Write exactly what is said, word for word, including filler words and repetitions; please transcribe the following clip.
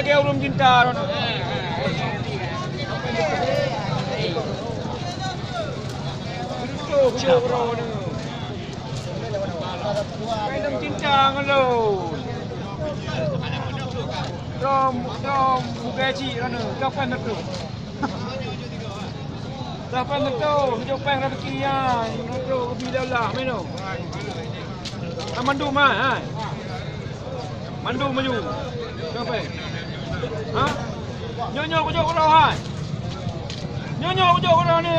Oke, ureueng cinta droeneuh. Cok, cok droeneuh. Ureueng cinta ngon lôn. Dom, dom, bukai cik droeneuh. Kapan beutôi? Siapa yang tahu, hijau peng rezeki ya, untuk lebih daulah, meno. Mandum, hai, hai. Mandum maju. Siapa? Ha? Nyoe, nyoe, kujok uroe, hai. Nyoe, nyoe, kujok uroe ni.